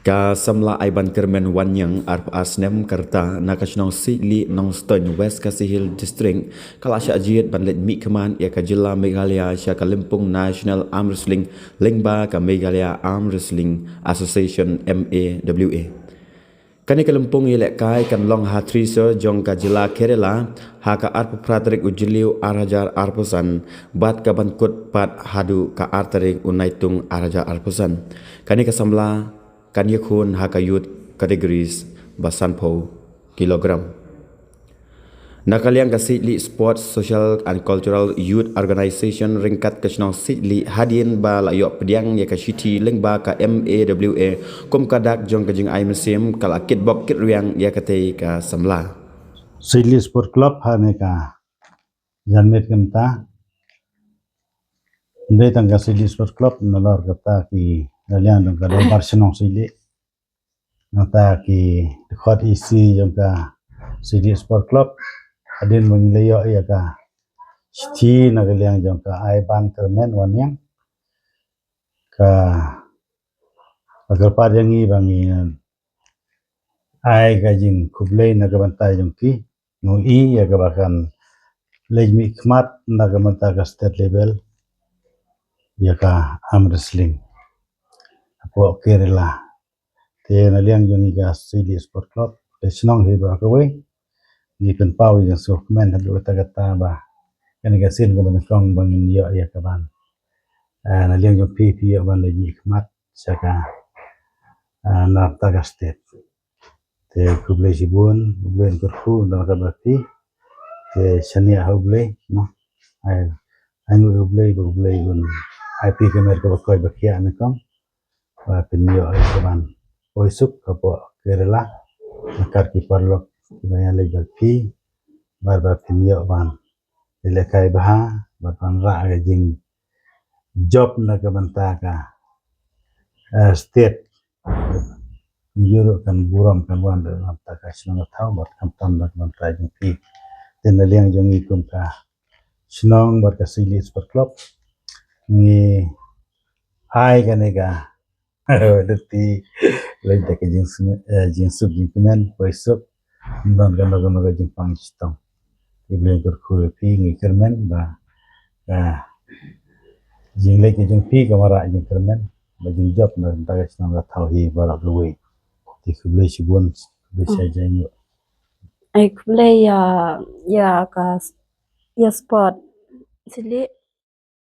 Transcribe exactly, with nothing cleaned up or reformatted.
Ka samla Aiban Kyrmen Wanniang, arphew ar snem ka rta, na ka shnong Siehlieh Nongstoiñ, West Khasi Hills District, ka la shah jied ban leit mihkhmat ïa ka jylla Meghalaya sha ka lympung National Arm Wrestling lyngba ka Meghalaya Arm Wrestling Association, M A W A. Kane ka lympung ïalehkai kan long ha Thrissur jong ka jylla Kerala ha ka arphew phra tarik u Jylliew ar hajar arphew san bad ka ban kut pat haduh ka ar tarik u Naitung ar hajar arphew san. Kane ka samla kan ïakhun ha ka youth categories ba sanphew kilogram. Na ka liang ka Siehlieh Sports Social and Cultural Youth Organization ryngkat ka shnong Siehlieh, hadien ba la ïoh pdiang ïa ka shithi lyngba ka M A W A kum ka dak jong ka jingai mynsiem, ka la kitbok kitrwiang ïa katei ka samla. Siehlieh Sport Club ha ne ka janmiet kynta. Dei tang ka Siehlieh Sport Club, nalor kata ki, na liang jong ka dorbar shnong Siehlieh, nangta ki dkhot E C jong ka Siehlieh Sport Club, hadien ba ngi la ïoh ïa ka shithi na ka liang jong ka Aiban Kyrmen Wanniang, ka, ka kyrpad ïa ngi ba ngin ai ka jingkhublei na ka bynta jong ki, ngi ïohi ïa kaba kan leit mihkhmat na ka bynta ka state level ïa ka arm wrestling hapoh Kerala. Te na liang jong ngi ka Siehlieh Sport Club, te shnong hi baroh kawei, ngi pynpaw ïa ka jingsngewkmen haduh katta katta ba kane ka sien kaba nyngkong ba ngin ïoh ïa kaban, eh, na liang jong phi, phi ïoh ban leit mihkhmat sha ka, eh, na ka bynta ka state. Te khublei shibun, khublei kyrkhu na ka bynta phi. Te shaniah ha U Blei, no. Ai, ai nguh U Blei, ba U Blei un ai phi ka mer kaba koit ba khiah nyngkong, ba phin ïoh ïa kaban poi suk hapoh Kerala, na ka bynta ki paralok kiba ïaleit bad phi, bad ba phin ïoh ban ïalehkai bha, bad ban rah ka jingjop na ka bynta ka, eh, state. Ïoh ruh kan burom kan wan ruh na ka bynta ka shnong ka thaw bad khamtam na ka bynta jong phi. Te na liang jong ngi kum ka shnong bad ka Siehlieh Sport Club, ngi ai kane ka lynti leit da ka jingsuk, eh, jingsuk jingkmen, poi suk, ym don kano kano ka jingpang shitom. Te U Blei un kyrkhu ïa phi, ngi kyrmen ba ka jingleit ka jong phi ka wanrah jingkyrmen bad jingjop na ka bynta ka shnong ka thaw hi baroh kawei. Te khublei shibun, khublei shai jai nguh. Ai khublei ïa, ïa ka, ïa sport Siehlieh